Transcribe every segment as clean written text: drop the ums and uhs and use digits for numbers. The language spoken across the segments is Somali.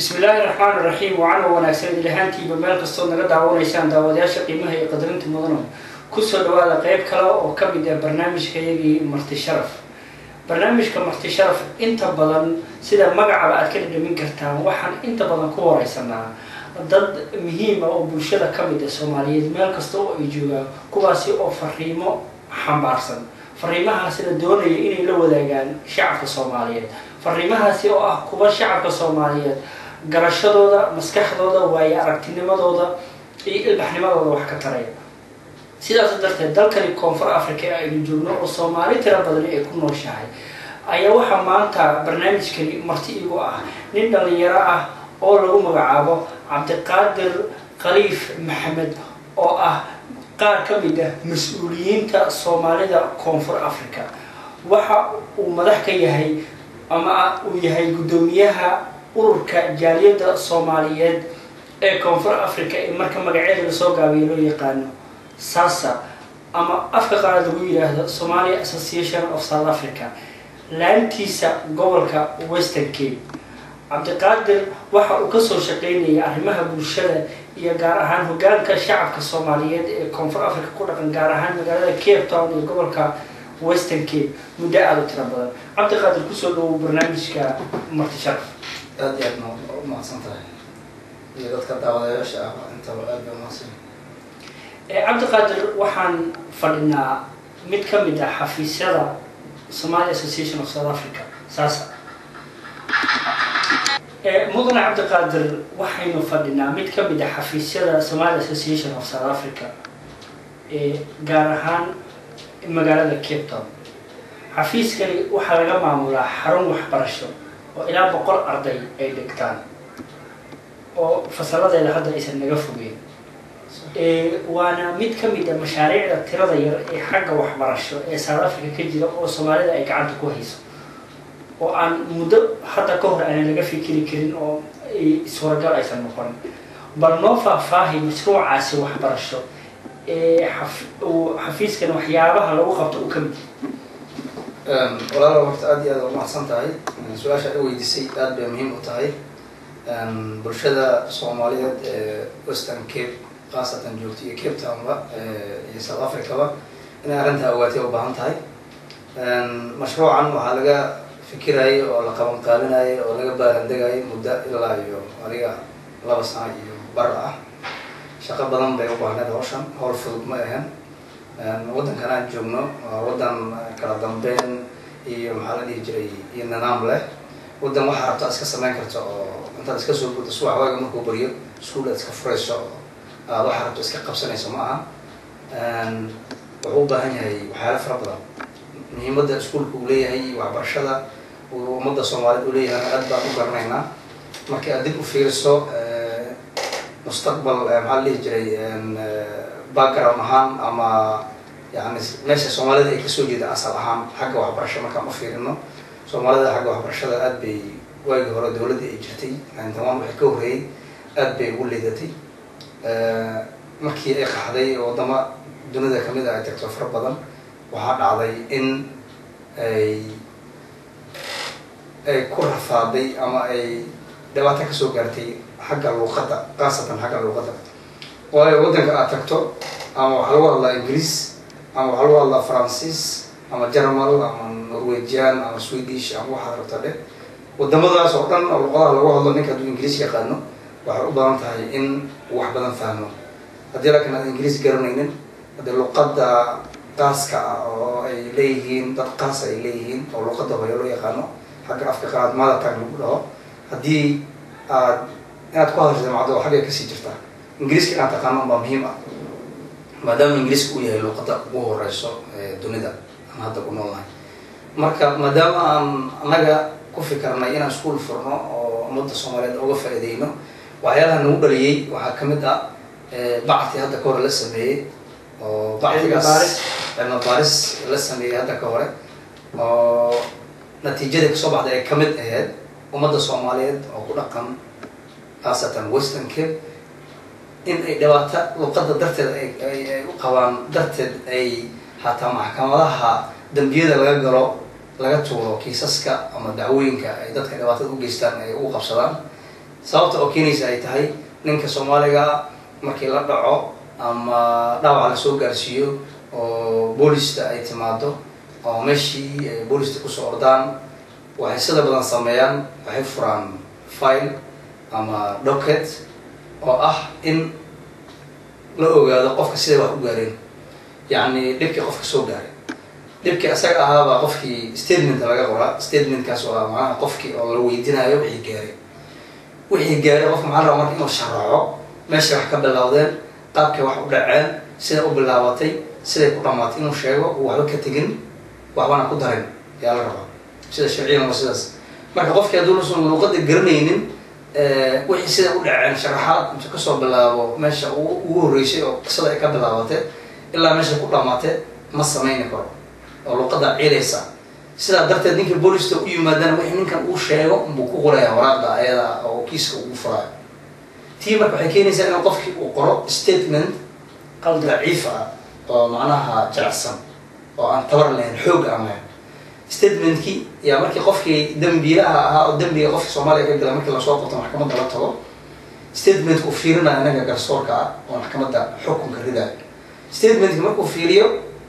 Bismillaahi raxmaan raxiim. Wacan oo wanaagsan ilahaantiiba meel kastood naga daawanaysaan, daawadayaasha qiimaha iyo qadarinta mudano, kusoo dhawaada qeyb kale oo ka mid ah barnaamijkayagii Marti Sharaf. Barnaamijka Marti Sharaf inta badan, sida magacaba aad ka dhadhamin kartaan, waxaan inta badan ku wareysanaa dad muhiima oo bulshada ka mid ah Soomaaliyeed meel kasta oo ay joogaan, kuwaasi oo fariimo xambaarsan, fariimahaasina doonaya inay la wadaagaan shacabka Soomaaliyeed, fariimahaasi oo ah kuwa shacabka Soomaaliyeed garashadooda, maskaxdooda, waayo aragtinimadooda iyo ilbaxnimadooda wax ka taraya. Sidaas darteed, dalkani Koonfur Africa ee aynu joogno oo Soomaali tira badani ay ku nooshahay ayaa waxaa maanta barnaamijkani marti igu ah nin dhalinyaro ah oo lagu magacaabo Cabdiqaadir Khaliif Maxamed, oo ah qaar ka mid ah mas-uuliyiinta Soomaalida Koonfur Africa. Waxa uu madax ka yahay ama uu yahay guddoomiyaha ururka jaaliyadda Soomaaliyeed ee Koonfur Africa ee marka magaceeda lasoo gaabiyo loo yaqaano SASA, ama afka qaar lagu yidhaahdo Somalia Association of South Africa, laantiisa gobolka Western Cape. Cabdiqaadir waxa uu kasoo shaqeynayay arrimaha bulshada iyo gaar ahaan hogaanka shacabka Soomaaliyeed ee Koonfur Africa ku dhaqan, gaar ahaan magaalada Cape Town iyo gobolka Western Cape, muddo aada u tiro badan. Cabdiqaadir, kusoo dhawow barnaamijka Marti Sharaf. Aad iyo aad ma u mahadsan tahay, iyo dadka daawadayaasha ah intaba aad bay umahadsan. Cabdiqaadir, waxaan fadhinaa mid ka mid ah xafiisyada Somalia Association of South Africa, SASA. Mudane Cabdiqaadir, waxaynu fadhinaa mid ka mid ah xafiisyada Somalia Association of South Africa, gaar ahaan magaalada Cape Town. Xafiiskani waxaa laga maamulaa xarun waxbarasho oo ilaa 100 arday ay dhigtaan, oo fasaladeeda hadda aysan naga fogeyn, waana mid ka mid a mashaariicda tirada yar ee xagga waxbarasho ee South Africa ka jira oo Soomaalida ay gacanta ku hayso, oo aan muddo hadda ka hor aanan laga fikiri karin oo suuragal aysan noqonin. Bal noo faahfaahi mashruucaasi waxbarasho ee uu xafiiskan waxyaabaha lagu qabto uu ka mid. Walaalo, horta aad iyo aad umahadsan tahay. Su-aasha ay weydiisay aad bay muhiim u tahay. Bulshada Soomaaliyeed ee Western Cape khaasatan joogto iyo Cape Townba iyo South Africaba inay arrintaa ogaatay u baahan tahay. Mashruucan waxaa laga fikirayay oo la qaban qaabinayay oo laga baarandegayay muddo ilaa iyo adiga 2 sano iyo bar ah. Shaqo badan bay u baahneed hawshan, hawl fudud ma ahan. Waddankan aan joogno waa waddan kala dambeyn iyo, maxaa la dhihi jiray, iyo nidaam leh. Waddan waxaa rabta iska samayn karta oo intaad iska soo guddo subax waaga markuu baryo iskuul aad iska furayso oo aad waxaa rabto iska qabsanayso ma aha. Wuxuu u baahan yahay waxyaalo fara badan. Muhiimadda iskuulka uu leeyahay iyo waxbarashada uu ummadda Soomaaliyeed uu leeyahay aad baan u garanaynaa. Marka aad dib u fiiriso mustaqbal, maxaa la dhihi jiray, background ahaan ama yani meesha Soomaalida ay kasoo jeeda asal ahaan xagga waxbarasho markaan u fiirino, Soomaalida xagga waxbarashada aad bay waagii hore dowladda ay jirtay 91 wixii ka horreeyey aad bay ugu liidatay. Markii ay qaxday waddamo dunida kamid a ay tagto fara badan, waxaa dhacday in ay ku rafaaday ama ay dhibaato kasoo gaartay xagga luuqadda, khaasatan xagga luuqadda. Waayo, waddanka aad tagto ama waxaa lagu hadlaa Ingiriis ama waxaa lagu hadlaa Faransiis ama Germal ama Norwegian ama Swedish ama waxaad rabta dheh. Wadamadaas oo dhan oo luqadaha lagu hadlo, ninka hadduu Ingiriis yaqaano waxay u badan tahay in uu wax badan fahmo. Haddii laakiin aad Ingiriis garanaynin, haddii luqadda qaaska ah oo ay leeyihiin dad qaas ay leeyihiin oo luqadda hooyo loo yaqaano, xagga afka qalaad mother tongue lagu dhaho, haddii aad inaad ku hadasho jamacadda oo xaggay kasii jirtaa, Ingiriiska inaad taqaano unbaa muhiim ah, maadaama Ingiriiska uu yahay luqadda ugu horeyso ee dunida aan hadda ku noolnahay. Marka maadaama aan annaga ku fikirnay inaan iskuul furno oo ummadda Soomaaliyeed uga faa'iideyno, waxyaalaha nagu dhaliyey waxaa kamid ah bacti hadda ka hore la sameeyey oo bactigaas cilmi baaris la sameeyey hadda ka hore oo natiijada kasoo baxday ay kamid ahayd ummadda Soomaaliyeed oo ku dhaqan khaasatan Western Cape in ay dhibaato luqadda darteed ay u qabaan darteed, ay hataa maxkamadaha dambiyada laga galo, laga tuuro kiisaska ama dacwooyinka ay dadka dhibaatada u geystaan ay ugu qabsadaan. Sababta oo keenaysa ay tahay, ninka Soomaaliga markii la dhaco ama dhaawac lasoo gaarsiiyo oo boolista ay timaado oo meeshii ay boolista kusoo ordaan, waxay sida badan sameeyaan, waxay furaan file ama docket oo ah in la ogaado qofka siday wax u gaareen, yacni dhibkii qofka soo gaaray. Dhibkii asaga ahaabaa qofkii statement laga qoraa. Statementkaas oo ah macnaha qofkii oo la weydiinayo wixii gaaray. Wixii gaaray qofka maxaa la rabaa marka? Inuu sharaxo meeshay wax ka bilowdeen, qaabkay wax u dhaceen, siday u bilaabatay, siday ku dhamaatay, inuu sheego, uu waxba ka tegin, waxbana ku darin ayaa la rabaa. Sida sharciyan waa sidaas. Marka qofkii hadduu usan luuqada garanaynin wixii siday u dhaceen, sharaxaad intu kasoo bilaabo meesha ugu horreysay oo qisada ay ka bilaabatay ilaa meesha ku dhamaatay, ma sameyni karo oo luuqada ciilaysa. Sidaa darteed ninkii boolista u yimaadana, wixii ninkan uu sheego unbuu ku qoraya waraaqda ayada oo kiiska ugu furaayo. Tii marka waxay keenaysaa inuu qofkii uu qoro statement qaldan, daciif ah oo macnaha jilicsan oo aan tabar lahayn, xoog aan lahayn. Statementkii yaa markii qofkii dembiilaha ahaa oo dembiga qofka Soomaaliya ka gala markii lasoo qabto, maxkamadda la tago, statementka uu fiirinayo ninka garsoorka ah oo maxkamadda xukunka ridayo. Statementka markuu fiiriyo,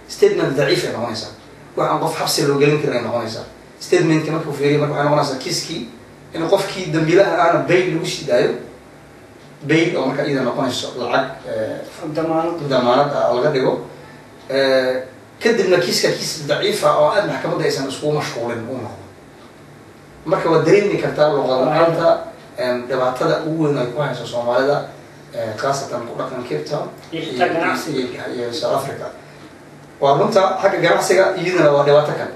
statement daciif ay noqonaysaa, wax aan qof xabsi loo gelin karin ay noqonaysaa. Statementka markuu fiiriyo marka, waxay noqonaysaa kiiskii in qofkii dambiilaha ahna bail lagu sii daayo, bail oo marka iyada noqonayso lacag damaanad. Damaanad ah oo laga dhigo. Kadibna kiiska kiis daciifa oo aad maxkamadda aysan iskugu mashquulin uu noqdo. Marka waad dareemi kartaa luqad la-aanta dhibaatada ugu weyn ay ku hayso Soomaalida, khaasatan ku dhaqan Cape Town iyo xitaa ganacsiga. Iyo South Africa. Waa runta, xagga ganacsiga iyadana waa dhibaato kale,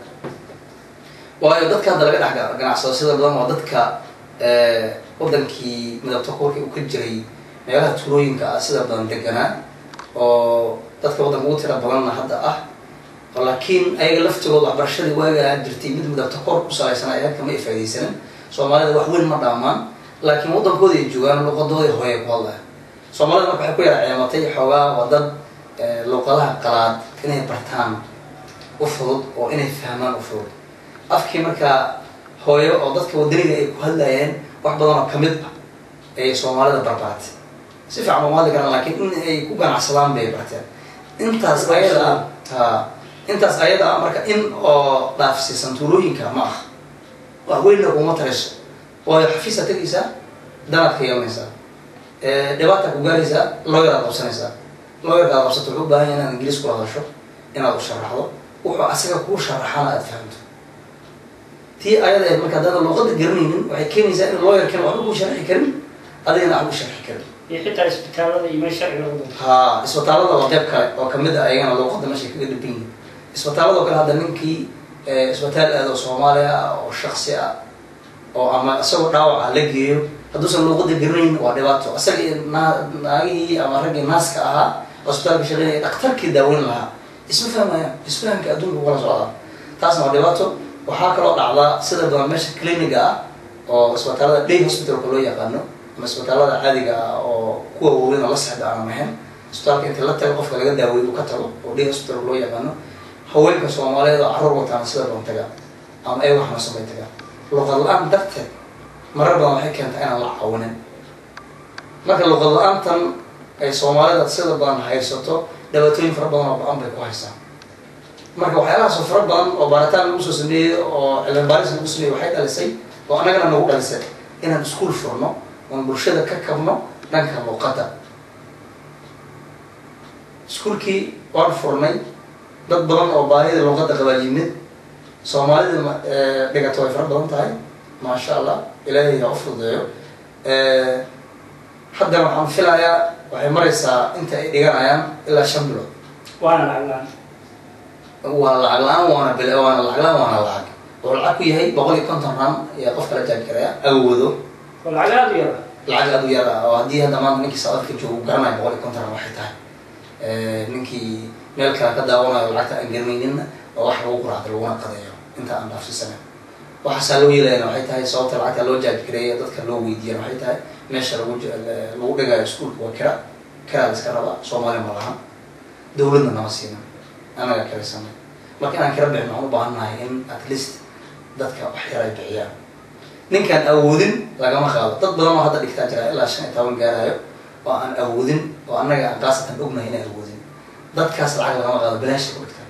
waayo dadka hadda laga dhex ganacsado sida badan waa dadka wadankii midabto korkii uu ka jiray, meelaha tuulooyinka ah sida badan deganaa, oo dadka waddanka ugu tira badanna hadda ah. Oo laakiin ayaga laftigooda waxbarashadii waagaa jirtay mid midabto kor ku salaysan ay kama ay faa'idaysanin. Soomaalida wax weyn ma dhaamaan, laakiin waddankooda ay joogaan, luqadooda hooye ku hadlaya. Soomaalida marka waxay ku yara ceematay xoogaa, waa dad luqadaha qalaad inay bartaan u fudud oo inay fahmaan u fudud. Afkii markaa hooyo oo dadka wadaniga ay ku hadlayeen wax badan oo kamid ah ayay Soomaalida barbaratay. Si fiican uma hadli karaan, laakiin in ay ku ganacsadaan bay barteen. Intaas ayada ah, ha, intaas ayada ah marka in oo dhaafsiisan tuulooyinka ma aha, wax weynna kuma tarayso, waayo xafiisaad tegaysaa, danaad ka yeelanaysaa, dhibaata ku gaaraysaa, lawyer aad qabsanaysaa. Lawyerka aad qabsato wuxuu u baahan yahay inaad Ingiriis kula hadasho, inaad u sharaxdo, wuxuu asaga kuu sharaxana aad fahamto. Tii ayada ahayd marka haddaadan luuqada garanaynin, waxay keenaysaa in lawyerkana waxba kuu sharxi karin, adigana waxba u sharxi karin. Iyo xitaa isbitaalada iyo meel sharciga lagu doonto. Ha, isbitaalada waa qeyb kale oo kamid ah ayagana luuqada meeshay kaga dhiban yihiin. Isbitaalada oo kale hadda ninkii isbitaal aado Soomaaliya ah oo shaksi ah oo ama isagoo dhaawac ah la geeyo, hadduusan luuqada garanayn waa dhibaato. Isaga iyo naagihii ama raggii nurse-ka ahaa oo isbitaalka shaqeynaya, dhakhtarkii daaweyn lahaa, isma fahmayaan. Isfahamka adduunka kala socdaa, taasna waa dhibaato. Waxaa kaloo dhacdaa sida badan meesha cliniga ah oo isbitaalada day hospitalka loo yaqaano ama isbitaalada caadiga ah oo kuwa waaweyn oo la sexda aanan ahayn, isbitaalka inta la tago qofka laga daaweeyo uu ka tago oo day hospital loo yaqaano, haweenka Soomaaliyeed oo carruur wataan sida badan tagaa ama ayago xanuunsan bay tagaa. Luqad la-aan darteed marar badan waxay keentaa inaan la caawinin. Marka luqad la-aantan ay Soomaalida sida badan haysato, dhibaatooyin fara badan oo ba-an bay ku haysaa. Marka waxyaalahaas oo fara badan oo baaritaan lagu soo sameeyey oo cilmi baaris lagu sameeyey waxay dhalisay oo annagana nagu dhalisay inaan iskuul furno oon bulshada ka kabno dhanka luqadda. Iskuulkii waan furnay, dad badan oo baahida luqadda qabaa yimid. Soomaalida dhigato way fara badan tahay, maasha Allah, Ilaahay ha u fududeeyo. Haddana waxaan filayaa waxay maraysaa inta ay dhiganayaan ilaa 5 bilood. Waana lacag la-aan. Waa lacag la-aan, waana bil, waana lacag la-aan, waana lacag. Wuxuu lacag ku yahay 150 rand ayaa qof kala charge karaya awoodo. Oo lacag aada u yara. Lacag aada u yar ah oo haddii hadda maanta ninkii South Africa joogo garanayo 150 rand waxay tahay. Ninkii meel kale ka daawanayo lacagta aan garanayninna, oo wax lagu quraacdo laguna qadeeyo inta aan dhaafsiisanen. Waxaasaa loo yeelayana waxay tahay, sababta lacagta loo charge gareeya dadka loo weydiiyana waxay tahay, meesha lagu dhigayo iskuulka waa kira, kiraa la iska rabaa. Soomaali ma laha, dawladna nama siinin, annaga kiraysanay. Marka inaan kira bixin waxaan u baahan nahay in at least dadka wax yar ay bixiyaan. Ninkaan awoodin lagama qaado. Dad badan oo hadda dhigtaa jira, ilaa 15 gaarayo, oo aan awoodin, oo annaga aan qaasatan ognahay inay awoodin. Dadkaas lacag lagama qaado, bilaashay ku dhigtaa.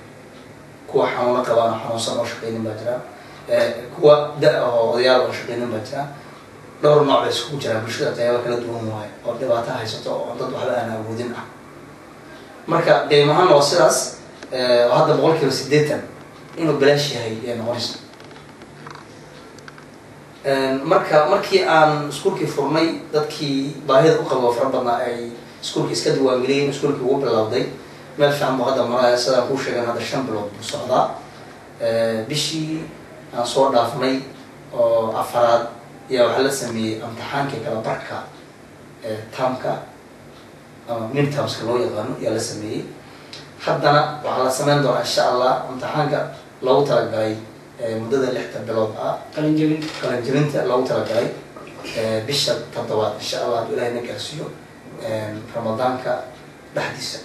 Kuwa xanuuno qabaan oo xanuunsan oo shaqaynin baa jira, kuwa da- oo odayaal oo shaqaynin baa jira. Dhowr nooc bay iskugu jiraan bulshada, qeybo kala duwan waayo oo dhibaato haysato oo dad waxba aan awoodin ah. Marka qiimahaan waa sidaas oo hadda 80% inuu bilaash yahay ayay noqonaysa. Marka markii aan iskuulkii furnay, dadkii baahida u qabo fara badnaa ay iskuulkii iska diiwaangeliyeen, iskuulkii ugu bilowday, meel fiican buu hadda maraya. Sidaan kuu sheegan, hadda 5 bilood buu socdaa. Bishii aan soo dhaafnay oo afaraad ayaa waxaa la sameeyey imtixaankii kala barka termka ama midtermska loo yaqaano ayaa la sameeyey. Haddana waxaa la sameyn doonaa, insha Allah, imtixaanka loogu talagalay muddada 6-ta bilood ah. Qalinjabinta. Qalinjabinta loogu talagalay bisha toddobaad, insha Allah, hadduu Ilahay na gaarsiiyo, Ramadaanka dhexdiisa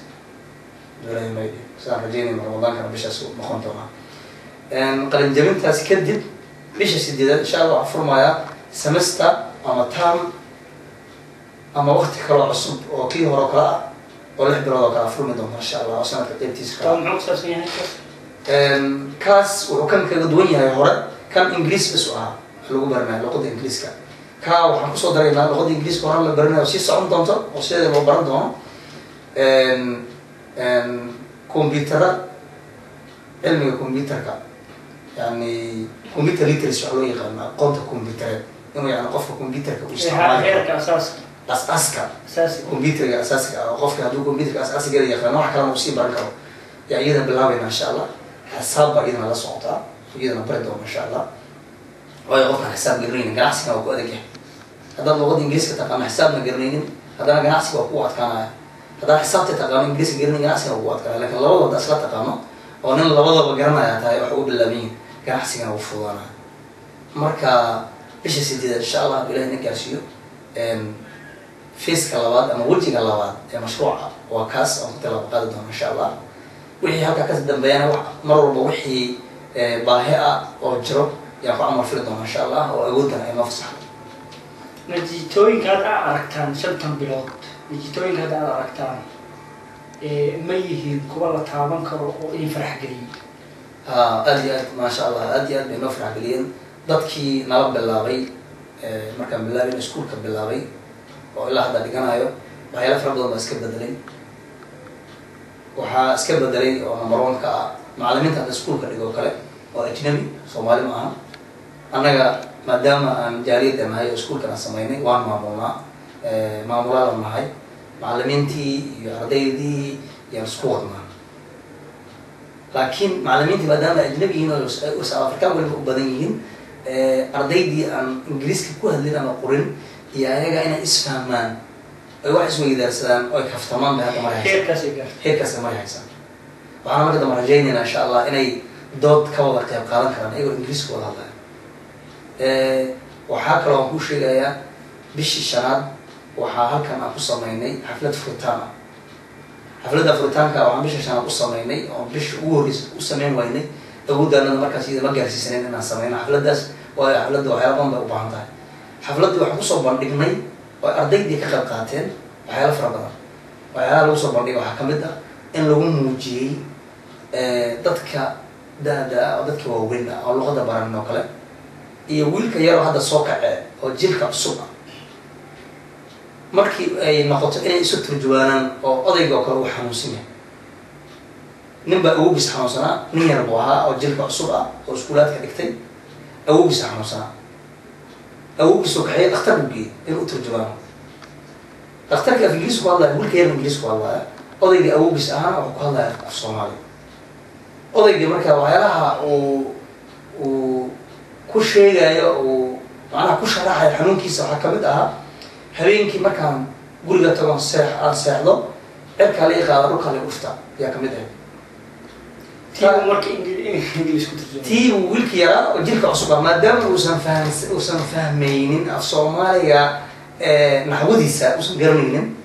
hadduu Ilahay noo dhigo. Sidaan rajeynayno, Ramadaankana bishaas uu noqon doonaa. Qalinjabintaas kadib, bisha sideedaad, insha Allah, waxaa furmayaa semester ama term ama waqti kaloo cusub oo kii hore oo kale ah oo 6 bilood oo kale furmi doonta, insha Allah, oo sanadka qeybtiisa kale. Taa muxuu ku saabsan yahay kaas? Kaas wuxuu kan kaga duwan yahay hore, kan Ingiriis bas u ahaa wax lagu baranayo, luqada Ingiriiska. Ka waxaan kusoo daraynaa luqada Ingiriiska hore la baranayo oo sii socon doonto oo sideeda loo baran doono, computerra, cilmiga computerka, yani computer literacy wax loo yaqaano, aqoonta computereed, inuu yani qofka computerka uu isticmaali karo. Heerka asaaska. As-aska. Asaasiga. Computerga asaasiga ah, oo qofka hadduu computerka asaasigeeda yaqaano, wax kalena uu sii baran karo, yaa iyadana bilaabayna, insha Allah. Xisaab baa iyadana la socotaa, iyadana bari doona, insha Allah, waayo qofkaan xisaab garanaynin ganacsigan waa ku adag yahay. Haddaad luqada Ingiriiska taqaano, xisaabna garanaynin, haddana ganacsiga waa kugu adkaanaya. Haddaad xisaabta taqaano, Ingiriiska garanayn, ganacsiga waa kugu adkaanaya. Lakin labadaba haddaad isla taqaano oo nin labadaba garanaya tahay, waxa u bilaaban yihin ganacsigana wuu fududaanaya. Marka bisha sideedaad, insha Allah, hadduu Ilahay na gaarsiiyo, phaseka labaad ama wejiga labaad ee mashruuca waa kaas aan ku talaabo qaadi doono, insha Allah. Wixii halkaa kasi dambeeyana, wax mar walba wixii baahi ah oo jiro yaan ku camal fili doona, insha Allah, oo awoodana ay noo fasaxdo. Natiijooyinka hadda aad aragtaan 5-tan bilood, natiijooyinka hadda aad aragtaan ma yihiin kuwa la taaban karo oo idin farax geliyey? Ha, aad iyo aad, maasha Allah, aad iyo aad bay noo farax geliyeen. Dadkii nala bilaabay, markaan bilaabin iskuulka bilaabay oo ilaa hadda dhiganayo, waxyaala fara badan baa iska bedelay. Waxaa iska bedelay oo number one ka ah macalimiinta hadda iskuulka dhigo kale oo ajnabi, Soomaali ma aha. Annaga maadaama aan jaaliyadda nahay oo iskuulkan aan samaynay, waan maamulnaa, maamulaalan nahay, macalimiintii iyo ardaydii yaan isku wadnaa. Laakiin macalimiintii maadaama ajnabi yihiin oo South African weliba u badan yihiin, ardaydii aan Ingiriiska ku hadlin ama qorin iyo ayaga inay isfahmaan ay wax isweydaarsadaan oo ay kaftamaan bay hadda mari haysaa. Heerkaas ay gaartay. Heerkaas ay mari haysaan. Waxaana marka dambe rajaynaynaa, insha Allah, inay dood ka wada qayb qaadan karaan iyagoo Ingiriiska wada hadlaya. Waxaa kaloo aan kuu sheegayaa, bishii shanaad waxaa halkan aan ku sameynay xaflad furitaan ah. Xafladda furitaanka waxaan bisha shanaad u sameynay oo bisha ugu horreysa u sameyn waynay, awooddaanada markaas iyada ma gaarsiisanayn inaan sameyno xafladdaas, waayo xafladda waxyaala badan bay u baahan tahay. Xafladdii waxaan kusoo bandhignay oo ardaydii ka qayb qaateen waxyaala fara badan. Waxyaalaha lagu soo bandhigay waxaa kamid ah in lagu muujiyey dadka da-da ah oo dadka waaweyn ah oo luqadda baranin oo kale iyo wiilka yaroo hadda soo kacee oo jiilka cusub ah, markii ay noqoto inay isu turjuwaanaan oo odayga oo kale uu xanuunsan yahay. Nin baa awowgiis xanuunsanaa, nin yar buu ahaa oo jiilka cusub ah oo iskuulaadka dhigtay. Awowgiisa xanuunsanaa, awowgiisoo kaxeeye dhakhtar buu geeyey inuu u turjuwaano. Dhakhtarka af Ingiriis ku hadlaya, wiilka yarna Ingiriis ku hadlaya, odayga awowgiis ahaana wuxuu ku hadlaya af Soomaali. Odayga marka waxyaalaha uu ku sheegayo, uu macnaha ku sharaxayo xanuunkiisa, waxaa kamid ahaa: "Habeenkii markaan guriga tagoon aan seexdo, cirkaa la i qaada, dhulkaa la i dhufta," ayaa kamid ahayd. Tii uu marka Ingiliis ku turjumay. Tii uu wiilka yaraa oo jiilka cusub ah, maadaama uusan fahmaynin af Soomaaliga, naxwadiisa uusan garanaynin,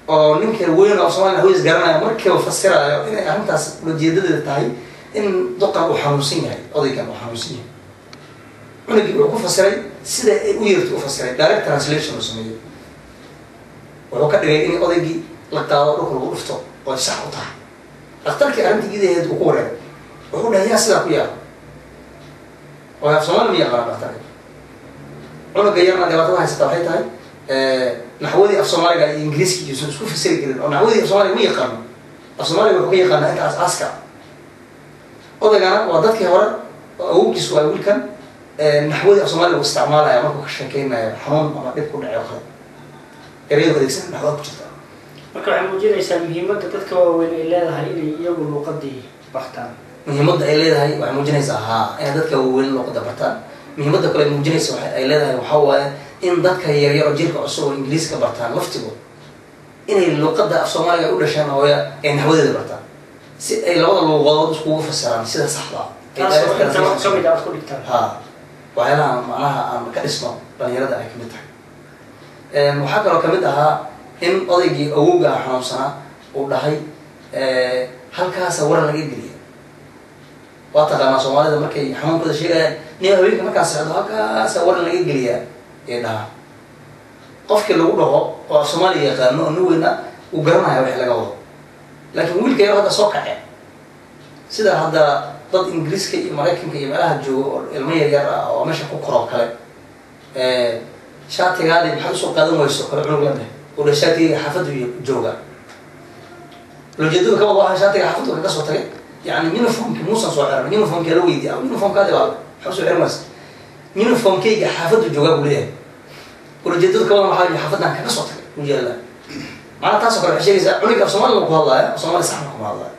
oo ninka weyn oo af Somalia naxwadiisa garanayo markiiba fasiraayo inay arrintaas ujeedadeeda tahay in duqan uu xanuunsan yahay, odaygan uu xanuunsan yahay. Cunugii wuxuu ku fasiray Sida ay u yeerto u fasiray, direct translation uu sameeyey. Wuxuu ka dhigay in odaygii la qaado, dhulka lagu dhufto oo sax u tahay. Dhakhtarkii arrintii idaheed uu ku wareeray, wuxuu dhahay: "Yaa sidaa ku yaala oo af Soomaali ma yaqaana dhakhtarka?" Cunuga yarna dhibaatada haysata waxay tahay naxwadii af Soomaaliga iyo Ingiriiska yuusan isku fasiri karin, oo naxwadii af Soomaaliga ma yaqaano. Af Soomaaliga wuxuu ka yaqaanaa inta aas-aaska. Odaygana waa dadkii hore oo awowgiis waa wiilkan, naxwadii af Soomaaliga uu isticmaalaya markuu ka sheekeynayo xanuun ama dhib ku dhacay oo kale, ereyadu adeegsan naxwada ku jirta. Marka waxay muujinaysaa muhiimadda dadka waaweyn ay leedahay inay iyagu luuqadii bartaan. Muhiimadda ay leedahay waxay muujinaysaa, haa, inay dadka waaweyn luuqada bartaan. Muhiimadda kale ay muujinaysa waxa ay leedahay waxaa waaye in dadka yaryar oo jiilka cusub oo Ingiriiska bartaan laftigood inay luuqadda af Soomaaliga u dhasheen hooya ay naxwadeeda bartaan, si ay labada luuqadood iskugu fasiraan sida saxda ah. Taasoo inta wax ka mid a aad ku dhigtaan. Ha, waxyaalaha macnaha aan ka dhisno dhalinyarada ay kamid tahay. Waxaa kaloo kamid ahaa in odaygii awowga ah xanuunsanaa uu dhahay: "Halkaasa waran laga geliya." Waa taqaanaa Soomaalida markay xanuunkooda sheegayaan, nin haweenka markaa seexdo, "Halkaasa waran laga geliyaa," ay dhahaa. Qofkii lagu dhaho oo af Soomaaliya yaqaano oo nin weyna uu garanaya wixii laga wado, laakiin wiilka yar hadda soo kace, sida hadda dad Ingiriiska iyo Maraykanka iyo meelaha jooga oo ilmo yar yar ah oo meesha ku koroo kale, "Shaatigaadi maxaad usoo qaadan wayso?" kale cunug la dheh oo dha, "Shaatigayga xaafaddu jooga." Ujeedadu ka wada waxa shaatiga xaafaddu kaga soo tagay, yani uniformki muusan soo xiran. Uniformkee la weydiiya, "Uniformkaadi baa maxaa usoo xiran waysa?" "Uniformkayga xaafaddu joogaa," buu leeyahay. Ujeedadu ka wada waxaa xaafaddan kaga soo tagay u yaallaa. Macnaha taasoo kale waxay sheegaysaa cunuga af Soomaali ku hadlaaya, af Soomaali saxna kuma hadlaayo.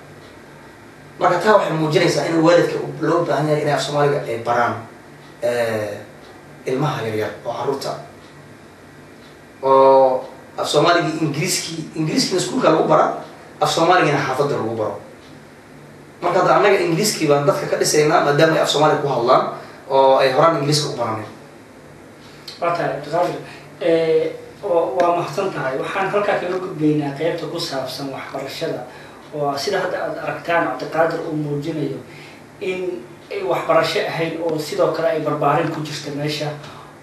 Marka taa waxay muujinaysaa in waalidka loo baahan yahay inay af Soomaaliga ay baraan ilmaha yaryar oo carruurta, oo af Soomaaligii Ingiriiskii, Ingiriiskiina iskuulka lagu bara, af Soomaaligina xaafadda lagu baro. Marka hadda annaga Ingiriiskii baan dadka ka dhisaynaa, maadaama ay af Soomaaliga ku hadlaan oo ay horaan Ingiriiska u baranin. Waa tahay, Cabdiqaadir, waa mahadsan tahay. Waxaan halkaa kaga gudbaynaa qeybta ku saabsan waxbarashada, oo sida hadda aada aragtaan Cabdiqaadir uu muujinayo in ay waxbarasho ahayn oo sidoo kale ay barbaarin ku jirta meesha,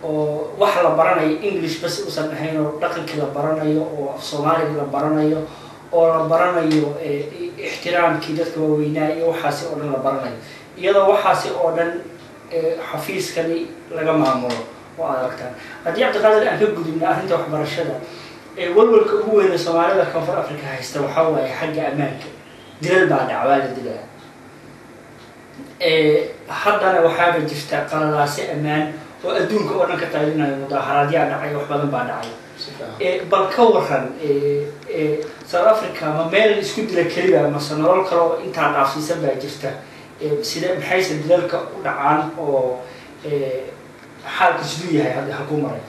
oo wax la baranayo English bas uusan ahayn, oo dhaqankii la baranayo, oo af Soomaaligii la baranayo, oo la baranayo ixtiraamkii dadka waaweynaa iyo waxaasi oo dhan la baranayo, iyadoo waxaasi oo dhan xafiiskani laga maamulo oo aad aragtaan. Haddii, Cabdiqaadir, aan ka gudubna arrinta waxbarashada, walwalka ugu weyne Soomaalida Koonfur Africa haysta waxaa waaye xagga ammaanka. Dilal baa dhac, waa la dilaa. Haddana waxaaba jirta qalalaase ammaan oo adduunka oo dhan ka qaylinayo, mudaaharaadyaa dhacay, wax badan baa dhacay. Bal ka waran South Africa, ma meel isku dila keliba mase nolol kale oo intaa dhaafsiisan baa jirta? Side, maxayse dilalka u dhacaan oo xaalka siduu yahay hadda halkuu maray?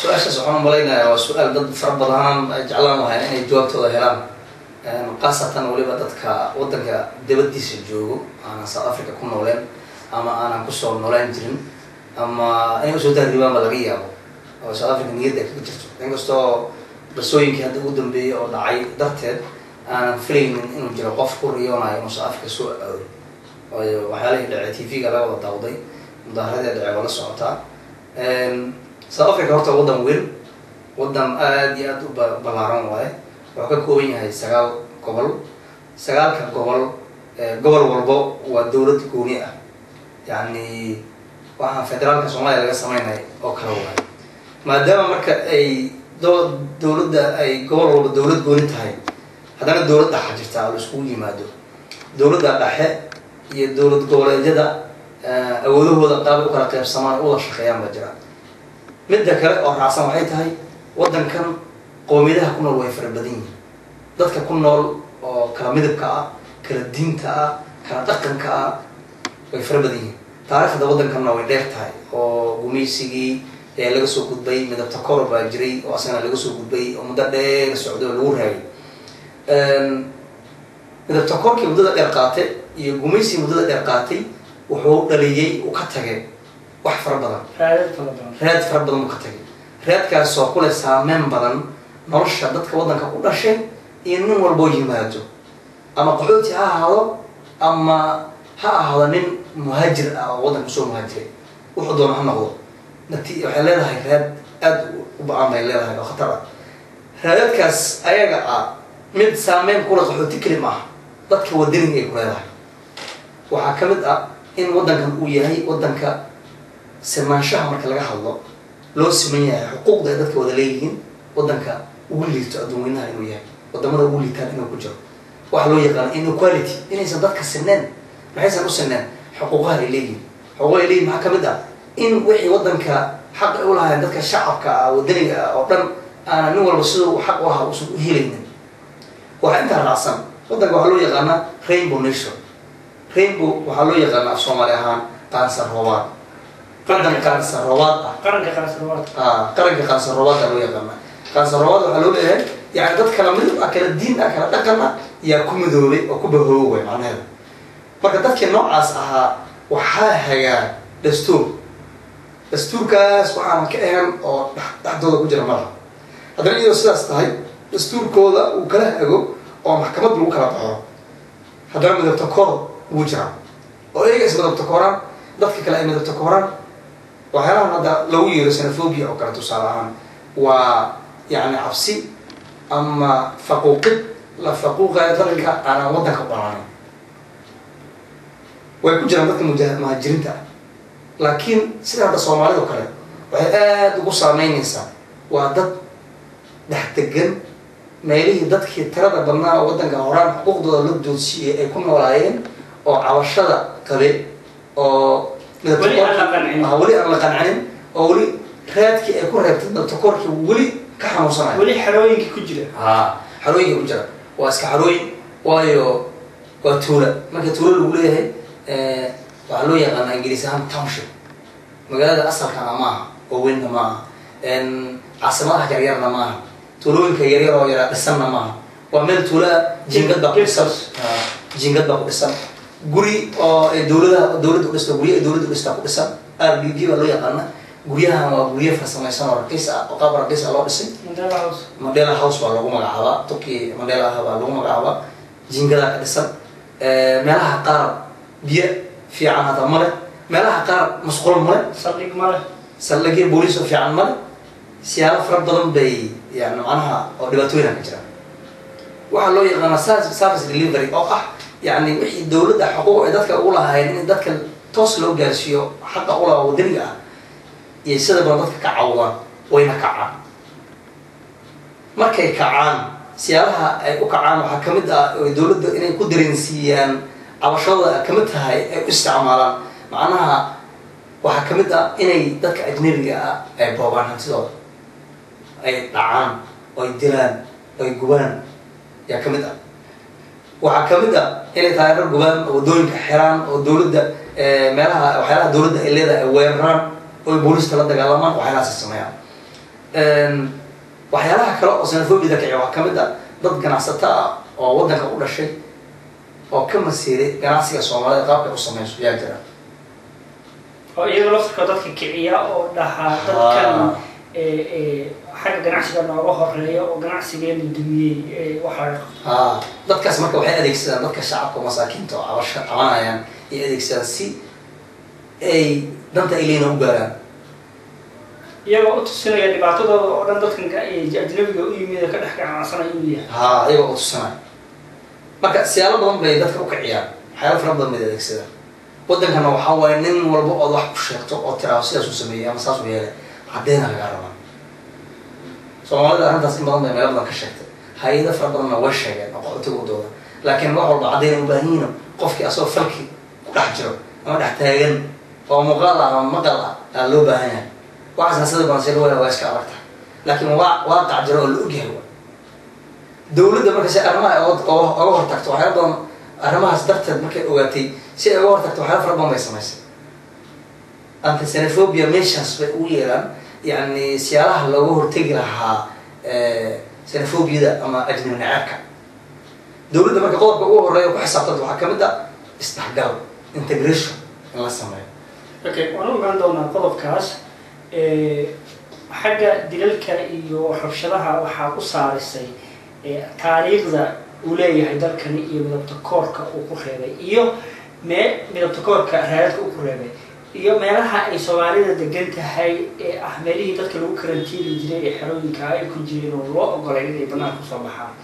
Su-aashaas waxaan umalaynayaa waa su-aal dad fara badan ay jeclaan lahayn inay jawaabtooda helaan, khaasatan weliba dadka waddanka dibadiisa joogo, aanan South Africa ku nooleen ama aanan kusoo noolaan jirin ama inay usoo tahriibaan ba laga yaabo, oo South Africa niyadda ay kaga jirto, inkastoo qisooyinkii hadda ugu dambeeyey oo dhacay darteed aanan filaynin inuu jiro qof ku riyoonayo inuu South Africa soo aado, waayo waxyaalihii dhacay TV-ga laga wada daawday, mudaaharadii dhacay waa la socotaa. South Africa horta waddan weyn, waddan aada iyo aada u ballaaran waaye. Wuxuu ka kooban yahay 9 gobol. Sagaalka gobol, gobol walbo waa dowlad gooni ah, yacni waxaan federaalka Soomaaliya laga sameynaya oo kale waaye. Maadaama marka ay dowladda ay gobol walba dowlad gooni tahay, haddana dowlad dhexa jirta oo la iskugu yimaado. Dowladda dhexe iyo dowlad goboleedyada awoodahooda qaab u kala qaybsamaan oo u wada shaqeeyaan baa jira. Midda kale oo raacsan waxay tahay waddankan qowmiyadaha ku nool way fara badan yihiin. Dadka ku nool oo kala midabka ah, kala diinta ah, kala dhaqanka ah way fara badan yihiin. Taariikhda waddankanna way dheer tahay, oo gumaysigii ayaa laga soo gudbay, midabta kor baa jiray oo asagana laga soo gudbay oo muddo dheer socday oo lagu raagay. Midabta korkii muddada dheer qaatay iyo gumaysigii muddada dheer qaatay wuxuu dhaliyey, uu ka tagay wax fara badan. Raadad fara badan. Raad fara badan uu ka tagay, raadkaasoo kule saameyn badan nolosha dadka waddanka ku dhashay iyo nin walboo yimaado, ama qaxooti ha ahaado ama ha ahaado nin muhaajir ah oo waddanka usoo muhaajiray. Wuxuu doona ha noqdo, waxay leedahay raad aada u ba-an bay leedahay oo khatar ah. Raadadkaas ayaga ah mid saameyn kula qaxooti keli maaha, dadka wadaniga ay ku leedahay. Waxaa ka mid ah in waddankan uu yahay waddanka sinaanshaha marka laga hadlo loo siman yahay, xuquuqda ay dadka wada leeyihiin, waddanka ugu liito adduun weynaha inuu yahay, wadamada ugu liitaan inuu ku jiro. Waxaa loo yaqaana inequality, inaysan dadka sineen. Maxaysan u sineen? Xuquuqaha ay leeyihiin. Xuquuqaha ay leeyihin maxaa kamid ah? In wixii waddanka xaq ay ulahaayeen dadka shacabka ah, wadaniga ah oo dhan, aana nin walba siduu uu xaq u lahaa uusan u helaynin. Waxaa intaa raacsan, waddanka waxaa loo yaqaanaa rainbow nation. Rainbow waxaa loo yaqaanaa af Soomaali ahaan qaansar roobaad, waddan qaansar roobaad ah. Qaranka qaasarwaad. Qaranka qaansar roobaadka loo yaqaanaa. Qaansar roobaad waxaa loo leeyahay, yani dad kala midab ah, kala diin ah, kala dhaqan ah yaa ku midoobay oo ku bahoobay macnaheeda. Marka dadkii noocaas ahaa waxaa hagaa dastuur. Dastuurkaas waxaanan ka ahan oo dhexdooda ku jira malaha. Haddana iyadoo sidaas tahay, dastuurkooda uu kala hago oo maxkamad lagu kala baxo, haddana midabta koor wuu jiraa oo iyaga is midabta kooraan, dadka kale ay midabta kooraan. Waxyaalahan hadda lagu yeero xenophobia oo kale, tusaale ahaan, waa yacni cabsi ama faquuqid la faquuqayo dadka aanan waddanka u dhalanin. Way ku jiraan dadka muhaajiriinta ah, laakiin sida hadda Soomaalida oo kale waxay aada ugu saameyneysaa waa dad dhex degan meelihii dadkii tirada badnaa oo waddanka horaan xuquuqdooda la doodsiiyey ay ku noolaayeen oo cabashada qabe oo weli aan la qancin. Weli aan la qancinin oo weli raadkii ay ku reebtay midabtakoorkii weli ka xanuunsanayo. Weli xerooyinkii ku jira. Ha, xarooyinka ku jira waa iska xarooyin, waayo waa tuula. Marka tuulo lagu leeyahay, waxaa loo yaqaanaa Ingiriis ahaan township. Magaalada asalkana maaha oo weynna maaha, caasimadaha yaryarna maaha, tuulooyinka yaryar oo yaraa dhisanna maaha. Waa meel tuulaa, jingad baa ku dhisan. Jingad baa ku dhisan, guri oo ay dowladaha dowladda u dhisto, guryo ay dowladda u dhistaa ku dhisan. RDP baa loo yaqaana. Guryahan waa guryo farsamaysan oo raqiis ah oo qaab raqiis ah loo dhisay. Mandela House. Mandela House baa lagu magacaabaa, tukii Mandela ah baa lagu magacaabaa. Jingadaa ka dhisan. Meelaha qaar biyo fiican hata male, meelaha qaar musqulo male. Saldhig male. Saldhigyo booliis oo fiican male. Siyaalo fara badan bay yani macnaha oo dhibaatooyina ka jira. Waxaa loo yaqaanaa service delivery oo ah yani wixii dowladda xuquuq ay dadka ugu lahaayeen in dadka toos loo gaarsiiyo, xaqa ulaha wadaniga ah, iyo sida badan dadka ka cawdaan wayna kacaan. Markay kacaan, siyaalaha ay u kacaan waxaa kamid ah oy dowladda inay ku dareensiiyaan cabashadooda kamid tahay ay u isticmaalaan, macnaha waxaa kamid ah inay dadka ajnabiga ah ay boobaan hantidooda, ay dhacaan, oy dilaan, oy gubaan yaa kamid ah. Waxaa kamid ah inay taageero gubaan oo waddooyinka xiraan oo dowladda meelaha waxyaalaha dowladda ay leedahay ay weeraraan oo ay booliska la dagaalamaan. Waxyaalahaas ay sameeyaan. Waxyaalaha kale oo xenophobia kiciya waxaa kamid ah dad ganacsato ah oo waddanka u dhashay oo ka masiiray ganacsiga Soomaalida qaabka u sameyso yaa jira. Oo iyaga laftirka dadka kiciya oo dhahaa dadkan xagga ganacsiga nooga horeeya oo ganacsigeena dumiyey waxa laga qabto. Ha, dadkaas marka waxay adeegsadaan dadka shacabka masaakiinta oo cabasho cabanayaan ay adeegsadaan si ay danta ay leeyihiin u gaaraan. Iyagoo u tusinaya dhibaatadooda oo dhan dadkan ajnabiga u yimid ee ka dhex ganacsanaya inuu yahay. Ha, iyagoo u tusinaya. Marka siyaalo badan bay dadka u kiciyaan, waxyaalo fara badan bay adeegsadaan. Waddankana waxaa waaye nin walba ood wax ku sheegto oo tiraahdo sidaasuu sameeyey ama saasuu yeelay, caddeena lagaa rabaa. Soomaalida arrintaas in badan bay meelo badan ka sheegtay, hay-ado fara badanna way sheegeen oo qaxootiga u dooda, laakiin wax walba caddeyn u baahan yihiin. Qofkii asagoo falki ku dhex jiro ama dhex taagan oo muuqaal ah ama maqal ah aa loo baahan yahay. Waxaasna sida badan si loo hela waa iska adag tahay, laakiin waa waaqac jiro oo la ogyahay. Waa dowladda marka si arrimaha ay oga hortagto waxyaala badan arrimahaas darteed, markay ogaatay, si ay uga hortagto waxyaala fara badan bay samaysay. Anti xenophobia measures bay ugu yeeraan, yani siyaalaha looga hortegi lahaa xenophobia-da ama ajnabi naceebka. Dowladda marka qodobka ugu horeeya ku xisaabtanta waxaa kamid ah isdhexgal, integration in la sameeyo. Okay, waan u imaan doonaa qodobkaas. Xagga dilalka iyo rabshadaha waxaa ku saarisay taariikhda uu leeyahay dalkani iyo midabta koorka uu ku reebay iyo mee midabta koorka raadadka uu ku reebay. Iyo meelaha ay Soomaalida degan tahay ee ah meelihii dadka lagu karantiili jiray ee xerooyinka ay ku jireen oo loo ogolay inay banaanka kusoo baxaan,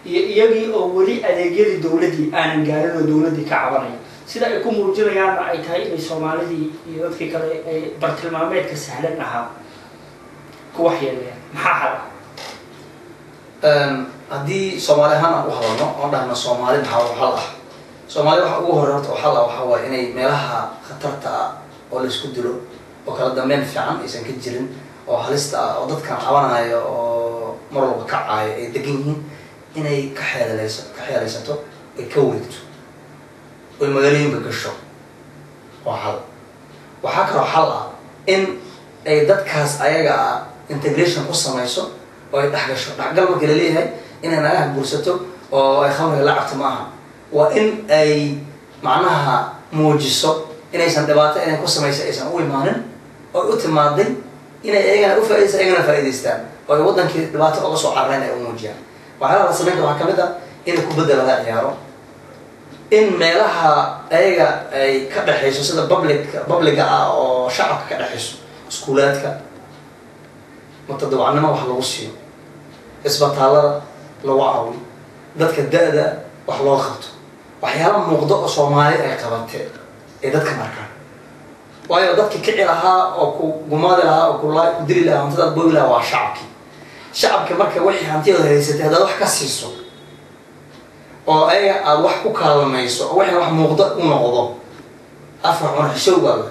iyo iyagii oo weli adeegyadii dowladdii aanan gaarin oo dowladdii ka cabanaya, sida ay ku muujinayaanna ay tahay inay Soomaalidii iyo dadkii kale ay bartilmaameedka sahlan ahaa ku waxyeeleeyaan, maxaa xal ah? Haddii Soomaali ahaan aan u hadalno oon dhahno Soomaali maxaa u xal ah, Soomaali waxa ugu horey horta oo xal ah waxaa waaye inay meelaha khatarta ah oo la isku dilo oo kala dambeyn fiican aysan ka jirin oo halista ah oo dadkan cabanayo oo mar walba kacaayo ay degan yihiin, inay ka xeelaleyso, ka xeelaysato, ay ka wareegto oy magaalooyinka gasho, waa xal. Waxaa kaloo xal ah in ay dadkaas ayaga ah integration ku samayso oo ay dhex gasho. Dhexgal markii laleeyahay, inay nagaha guursato oo ay khamriga la cabto ma aha. Waa in ay macnaha muujiso inaysan dhibaato inay ku samaysay aysan u imaanin, oo u timaaday inay iyagana ufaaideysta, iyagana faa'idaystaan, oo ay waddankii dhibaato oga soo carareen ay u muujiyaan. Waxyaalaha la samayn kara waxaa kamid ah in kubadda lala ciyaaro, in meelaha ayaga ay ka dhexayso sida public-ga ah oo shacabka ka dhexayso, iskuulaadka mutadawacnimo wax lagu siiyo, isbitaalada lagu caawiyo, dadka da-da wax loo qabto, waxyaala muuqdo oo Soomaali ay qabatee ay dadkan arkaan. Waayo dadki kici lahaa oo ku gumaadi lahaa oo kula dili lahaa, hantidaad boobi lahaa waa shacabkii. Shacabka marka wixii hantiyooda haysatay haddaad wax ka siiso oo ayaga aada wax ku kaalmayso oo wixii wax muuqdo u noqdo, afka cuna xishow baa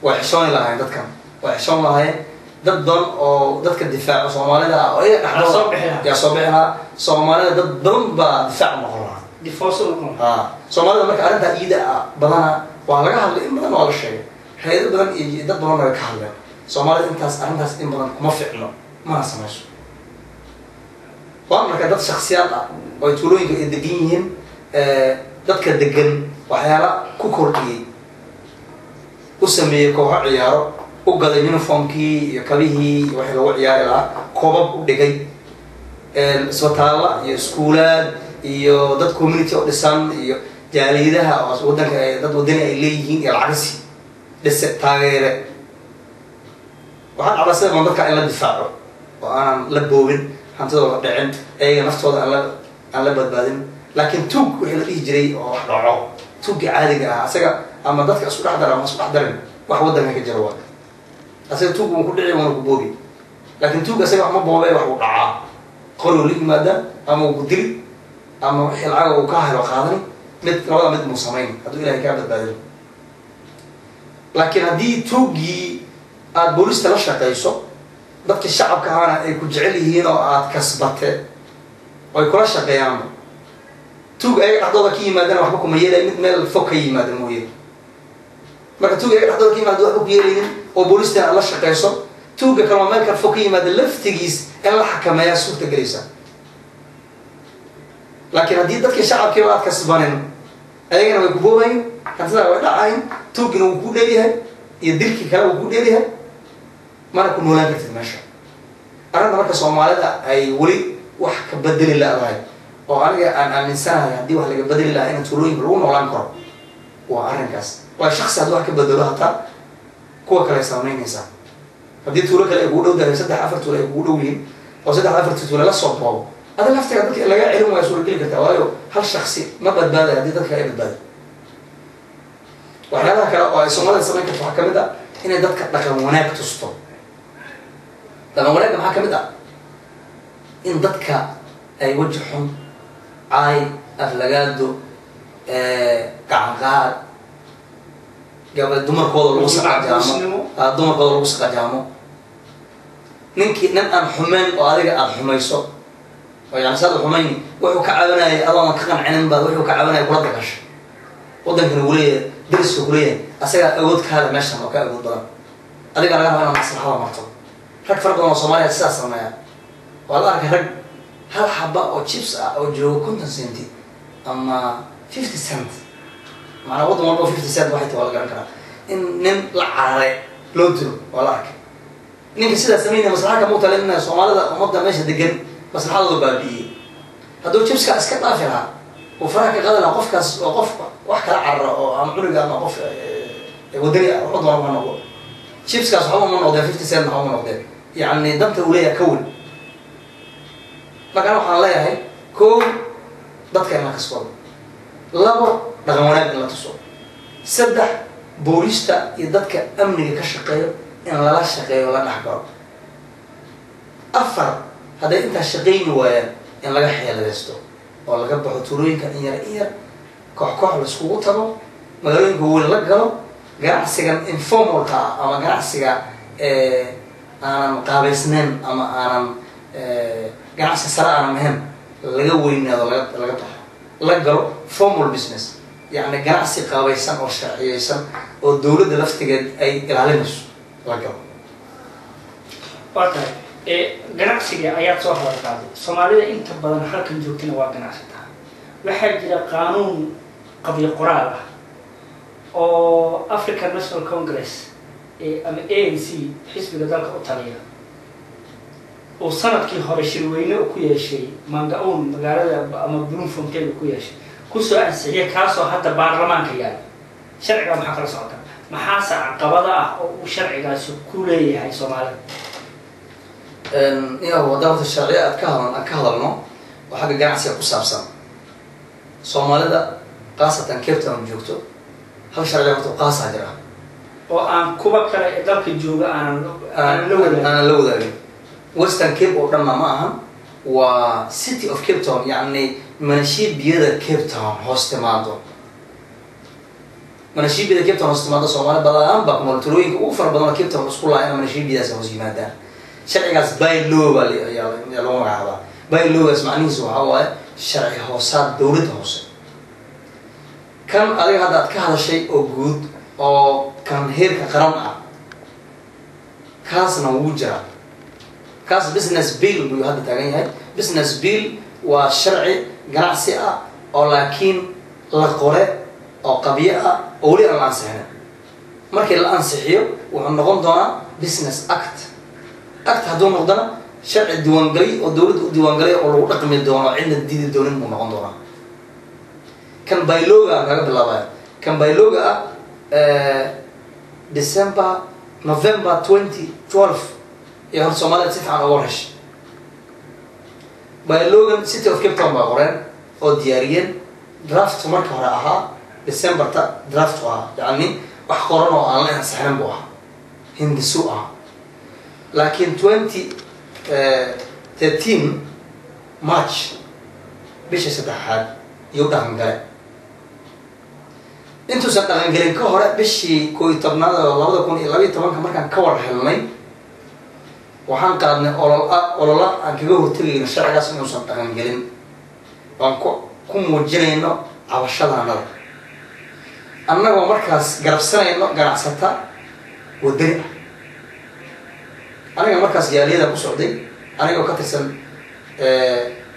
way xishooni lahayn dadkan, way xishoon lahayn. Dad badan oo dadka difaaco Soomaalida ah oo iyaga dhexdooda yaa soo bixi lahaa. Soomaalida dad badan baa difaac noqon lahaa. Ha, Soomaalida marka arrintaa iida ah badana waa laga hadlay, in badan waa la sheegay, hay-ado badan iyo dad badanna way ka hadleen. Soomaalida intaas arrintaas in badan kuma ficno, mana samayso. Waa marka dad shaksiyaad ah oo ay tuulooyinka ay degan yihiin, dadka degan waxyaala ku kordhiyey, u sameeyey kooxo ciyaaro, u gaday uniformkii iyo kabihii iyo wixii lagu ciyaari lahaa, koobab u dhigay, isbitaalla iyo iskuulaad iyo dad community oo dhisan iyo jaaliyadaha oo waddanka dad wadani ay leeyihiin iyo lacagsi dhise taageere. Waxaa dhacdaa sida badan dadka in la difaaco oo aanan la boobin hantidooda, dhicin, ayaga naftooda aan la badbaadin. Laakiin tuug wixii la dhihi jiray oo wax dhaco, tuugga caadiga ah asaga ama dadka isku dhex dara ama isku dhex darin, wax waddanka ka jira waa asaga tuug wuu ku dhici, wuuna ku boobi. Laakiin tuug asaga wax ma boobe, wax uu dhacaa, qorigu la yimaada ama uu ku dili ama wixii lacaga uu ka helo qaadani. Mid labada mid muu samayn hadduu Ilahay kaa badbaadin. Laakiin haddii tuuggii aada boolista la shaqayso, dadka shacabka ahaana ay ku jecel yihiin oo aada kasbate oo ay kula shaqeeyaanba, tuug ayaga dhexdooda ka yimaadana waxba kuma yeelay, mid meel fog ka yimaada mooye. Marka tuug ayaga dhexdooda ka yimaada waxba ku yeelaynin oo boolistana aad la shaqeyso, tuugga kaloo meel kale fog ka yimaada laftigiis in la xakameeyaa suurta gelaysa. Laakiin haddii dadkii shacabkiiba aad kasbanin, ayagana way ku boobayin, hantidaa way dhacayn, tuuggina wuu ku dheeryahay iyo dilkii kale wuu ku dheeryahay, mana ku noolaan kartid meesha. Arrinta marka Soomaalida ay weli wax ka bedeli la-dahay oo aniga aan aaminsanahay haddii wax laga bedeli lahaa in tuulooyinka lagu noolaan karo waa arrinkaas. Waa shaksi haddii wax ka bedelo, hataa kuwa kale ay saameynaysaa. Haddii tuulo kale ay kugu dhow dahay, saddex afar tuulo ay kugu dhow yihiin oo saddex afarti tuulo la soo boobo, ada laftiga dadka laga celin waaya suurageli kartaa. Waayo hal shaksi ma badbaadayo haddii dadka ay badbaado. Waxyaalaha kale oo ay Soomaalida samayn karto waxaa kamid ah inay dadka dhaqan wanaag tusto. Dhaqan wanaagga maxaa kamid ah? In dadka ay waji xun, caay, aflagaado, gacan qaad, gaba dumarkooda lagu saqajaamo, dumarkooda lagu saqajaamo, ninkii nin aan xumeyn oo adiga aada xumayso oo yani saad u xumayni, wuxuu ka caawinayay adoonan ka qancinin baad wuxuu ka caawinaya kula dagasho. Waddankana wuu leeyahay, dariska kuleeyahay, asagaa awood kaale meeshan oo ka awood badan, adigaa laga raba inaad maslaxada marto. Rag fara badan oo Soomaaliya sidaas sameeya waa la arkay. Rag hal xaba oo chips ah oo joogo 50 centi ama 50 cent, maanaa waddan walba 50 cent waxay tahay waa la garan karaa, in nin la cararay loo dilo waa la arkay. Ninka sidaas samaynaya maslaxa kama utalinaya Soomaalida, ummadda meesha degan maslaxadooda baabi'iyey. Hadduu chipska iska dhaafi lahaa, uu faraha ka qaadi lahaa qofkaas oo qof wax kala carara oo ama cunuga ama qof Ee wadani ah wuxuu doona ha noqdo, chipskaas waxba uma noqdeen, 50 cent waxba uma noqdeen. Yacni danta uu leeyahay ka weyn. Marka ana waxaan leeyahay, kow, dadka in la kasbado; labo, dhaqan wanaag in la tuso; saddex, boolista iyo dadka amniga ka shaqeeyo in lala shaqeeyo, la dhex galo; afar, hadday intaas shaqayni waayaan, in laga xeeladaysto oo laga baxo tuulooyinka in yar in yar, koox koox laiskugu tago, magaalooyinka weyn la galo, ganacsigan informalka ah ama ganacsiga aanan qaabaysnayn ama aanan ganacsi sare aanan ahayn laga weynaado, laga baxo, la galo formal business, yacni ganacsi qaabaysan oo sharciyeysan oo dowladda laftigeed ay ilaalinayso la galo. Waa tahay. Ganacsiga ayaad soo hadal qaaday. Soomaalida inta badan halkan joogtana waa ganacsataa. Waxaa jira qaanuun qabyo qoraal ah oo African National Congress ama ANC, xisbiga dalka u taliya, uu sanadkii hore shirweyne ku yeeshay Mangaung magaalada ama Bloemfontein uu ku yeeshay, kusoo ansixiya, kaasoo hadda baarlamaanka yaala. Sharciga maxaa kala socota? Maxaase caqabada ah oo uu sharcigaasi ku leeyahay Soomaalida? Iyo haddaan horta sharciya aad ka hadal aan ka hadalno oo xagga ganacsiga ku saabsan, Soomaalida khaasatan Cape Town joogto, hal sharci horta qaasaa jira oo aan kuwa kale ee dalka jooga aanan la wadaagin. Aanan la wadaagin. Western Cape oo dhanna ma ahan, waa City of Cape Town, yacni municipality-da Cape Town hoos timaado. Municipality-da Cape Town hoos timaado Soomaali badan baa ku nool. Tulooyinka ugu fara badan oo Cape Town isku laayana municipality-daas hoos yimaadaan. Sharcigaas by-law baa ayaa lagu magacaabaa. By-lawgaas macnihiisu waxaa waaye sharci hoosaad dowladda hoose. Kan adiga hadda aad ka hadashay oo guud oo kan heerka qaran ah, kaasna wuu jiraa. Kaas business bill buu hadda taagan yahay. Business bill waa sharci ganacsi ah oo laakiin la qore oo qabyo ah oo weli aan la ansixinin. Markii la ansixiyo wuxuu noqon doonaa business act. Act hadduu noqdona, sharci diiwaangalay oo dowladda u diiwaangalay oo lagu dhaqmi doono, cidna diidi doonin buu noqon doonaa. Kan by-lawga aan kaga bilaabaya, kan by-lawga ah, December, November 2012 iyo horta Soomaalida si fiican uga war heshay. By-lawgan City of Cape Town baa qoreen oo diyaariyeen. Draft marka hore ahaa, Decemberta draft u ahaa, yacni wax qoran oo aan la ansixinin buu ahaa, hindisu ahaa. Laakiin 2013 March, bisha saddexaad, iyuu dhaqan gale. Intuusan dhaqangelin ka hore, bishii 11aad oo 2012-ka, markaan ka war helnay, waxaan qaadnay olola aan kaga hortegayno sharcigaas inuusan dhaqangelin, aan ku muujinayno cabashadaanada, annagoo markaas garabsanayno ganacsata wadani ah. Aniga markaas jaaliyada ku socday, anigoo ka tirsan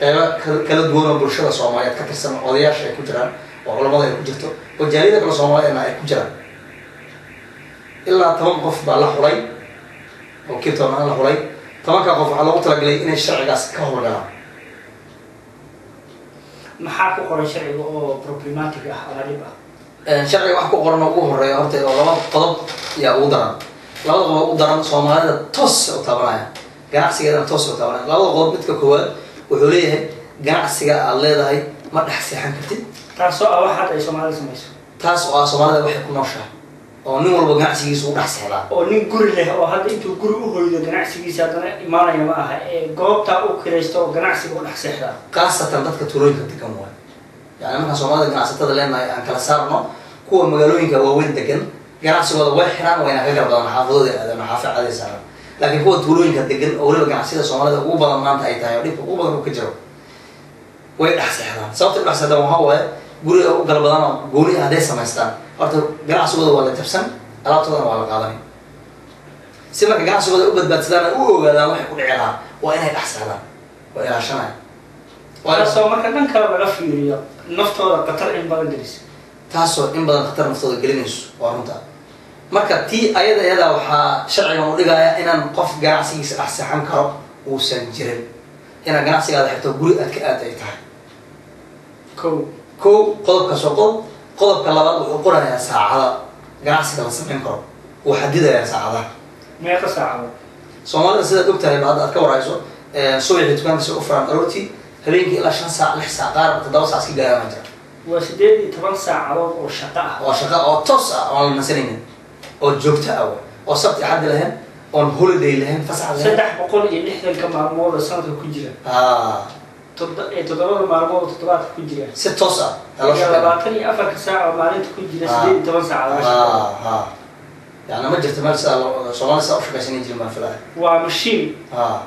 qeybo kala duwan oo bulshada Soomaaliyeed ka tirsan, odayaasha ay ku jiraan oo culamada ay ku jirto oo jaaliyada kale Soomaaliyeedna ay ku jiraan, ilaa 10 qof baa la xulay oo Cape Town aan la xulay. 10-ka qof waxaa loogu talagalay inay sharcigaas ka howlgalaan. Maxaa ku qoran sharciga oo problematic ah ama dhib ah? Sharciga wax ku qoran oo ugu horeeya horta oo laba qodob yaa ugu daran. Labada qodob ugu daran Soomaalida toos u taabanaya, ganacsigeedana toos u taabanaya. Labada qodob, midka koowaad wuxuu leeyahay ganacsiga aad leedahay ma dhex seexan kartid. Taasoo ah wax hadda ay Soomaalida samayso. Taas oo ah Soomaalida waxay ku nooshahay oo nin walba ganacsigiisa u dhex seexdaa. Oo nin guri leh oo hadda intuu guri u hoydo ganacsigiisa haddana imaanaya ma aha, ee goobtaa u kiraysto oo ganacsiga u dhex seexdaa. Khaasatan dadka tuulooyinka degan waay. Yani markaan Soomaalida ganacsatada leenahay, aan kala saarno kuwa magaalooyinka waaweyn degan, ganacsigooda way xiraan, wayna ka gar badan xaafadooda aadaan xaafi caday saaran. Laakiin kuwa tuulooyinka degan oo weliba ganacsiyada Soomaalida ugu badan maanta ay tahay oo dhibka ugu badan uu ka jiro, way dhex seexdaan. Sababta u dhex seexdaan waxaa waaye guriga u gal badan oo gooni ah hadday samaystaan, horta ganacsigooda waa la jabsan, alaabtoodana waa la qaadanay. Si marka ganacsigooda u badbaadsadaan ay u ogaadaan waxay ku dhici lahaa, waa inay dhex seexdaan, waa ilaashanaya. Taasoo marka dhan kale laga fiiriyo naftooda khatar in badan gelisa. Taasoo in badan khatar naftooda gelinayso, waa runta. Marka tii ayada iyadaa waxaa sharcigan u dhigaya inaan qof ganacsigiisa dhex seexan karo uusan jirin, inaad ganacsigaada xirto, guri aad ka aad ay tahay. Ko. Ko, qodobkaas waa qodob. Qodobka labaad wuxuu qorayaa saacada. Ganacsiga la samayn karo wuu xadidayaa saacadaha. Meeqa saacadood? Soomaalida, sidaad ogtahay ba, hadda aad ka warhayso, subaxii dukaanka soo u furaan aroortii, habeenkii ilaa 5 saac, 6 saac, qaar 7 saac iska gaaraan jira. Waa 18 saacadood oo shaqo ah. Oo shaqo oo toos ah, oon la nasanaynin, oo joogto ah wey, oo Sabti, Axaddi lahayn, oon holiday lahayn, fasax lahayn. 360ka maalmood oo sanadka ku jira, 7da maalmood oo toddobaadka ku jira, si toos ah aa loo iyo shaqeynaya. 24ka saac oo maalinta ku jira, 18 saacadood oo shaqo. Ha, yani ma jirto meel sidaa Soomaalida sidaa u shaqaysanan jirin baan filaya. Waa mashiin. Ha.